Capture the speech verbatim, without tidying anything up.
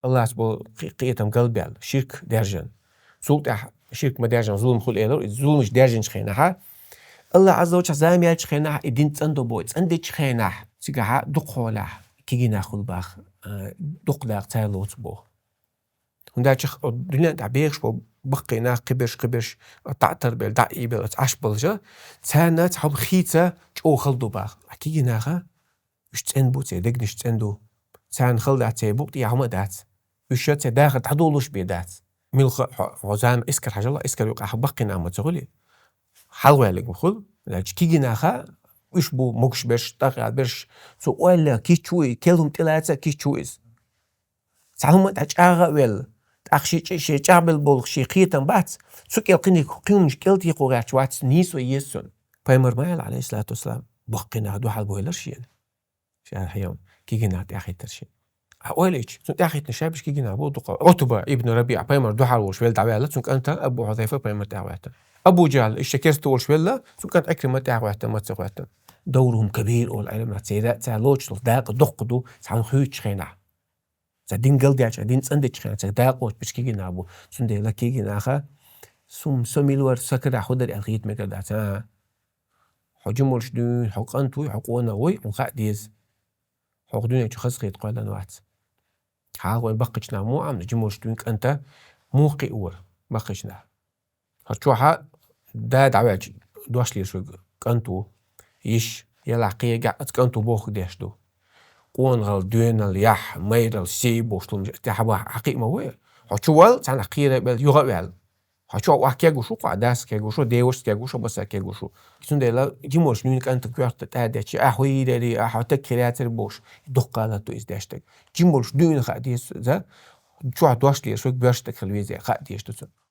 Аллахьца бо кхи-, кхетам галбаьлла, ширк даьржина. Цул тӀехьа ширк ма даьржина, зулам хуьлу элира, и зуламаш даьржинчу хенахьа, Аллахь Ӏазза ва Джалла зама яьллачу хенахьа и дин цӀандо бой, цӀандечу хенахь, цигахьа дукха хьолахь кегий нах хуьлу баха, а, дукха дакъа цара лоцу боху. ХӀунда аьлча дуьнен тӀехь бехаш бо баккхий нах, кхиберш, кхиберш, дӀа а тарбелла, дӀа а ийбелла, Ӏаш болча, царна цхьа хӀума хийца чӀогӀа хала ду баха. А кегий наха, уьш цӀена бу, церан дегнаш цӀена ду. Царна хала дац, церан букъ тӀехь хӀума а дац. Уьш церан дахар дӀадолуш бен дац. Муьлхха хьо, хьо зама эскар хьажал, эскар юкъахь баккхий нах ма ца хуьлий. Хьалхаваьллиг ма хуьлу. Аьлча кегий наха, уьш бу могуш берш, тӀаккха берш, цо ойла кийча ву и, кел хӀума тӀелаца кийча ву иза. Цхьа хӀума тӀе чӀагӀа а велла, тӀаккха шен чӀ-, шен чӀагӀбелла болу шен кхетам бац, цу кӀел кхиниг кхуьнаш кӀел тӀе кхо гӀерташ вац, нийсо еза цунна. Пайхамар ма аьлла, Ӏалайхиссалату вассалам, баккхий нах дуьхьал бойла шена. Ша хьайом, кегий нах тӀаьхьахӀиттира шена. А ойла йича, цунна тӀаьхьахӀиттина ша берш кегий нах бу дукха. Ӏутба ибн РабиӀа пайхамар дуьхьал волуш велла дӀаваьлла, цуьнан кӀанта Абу Хьузайфа пайхамар тӀаьхьахӀоьттина. Абу Джахьл иштта керста волуш велла, цуьнан кӀанта Ӏикрима тӀаьхьахӀоьттина, ма ца хӀоьттина. Даур хӀум кабир олу Ӏеламнаха, церан, цара лоцуш долу дакъа доккха ду, цхьа хӀума хуьйцучу хенахь. Сан дин галдеча, дин цӀандечу хенахь, сан дакъа лоцуш берш кегий нах бу. Цундела кегий наха, сум-, со мила вара, сан карахь хӀун дара аьлла хета мегар дац, а? Хьо жима волуш дуьйна, хьо кӀант вуй, хьо къонах вуй, хьуна хаа деза. Хьо кху дуьнен чу хазахета кхоьллина вац. Хьалха вайн баккхийчу наха муха Ӏамна, жима волуш дуьйна кӀанта муха кхиор баккхийчу наха. ХӀара чохь а да дӀаваьлча, дош лелаш верг кӀант ву, йиш, ялахь кхегахь оцу кӀанто бохург деш ду. Къонахалла, доьналла, яхь, майралла, сий бохуш лума тӀехь бахьа хьакхиъ ма ву и. Хьо чу вал, цхьанхьа кхера а белла, юха а ваьлла. Хьо чохь охьа кегуш ву, кху а дас кегуш ву, девашас кегуш ву, масса кегуш ву. Цундела жима волуш дуьйна кӀанта коьрта тӀаьхьа детташ, ахь хӀун йийр яра, ахь хӀун таг хир яцара бохуш, дуккха латто иза деш дерг. Жима волуш дуьйна хаа деза иза, чохь дош лелаш верг боьрша стаг хила веза хаа дезаш ду цунна.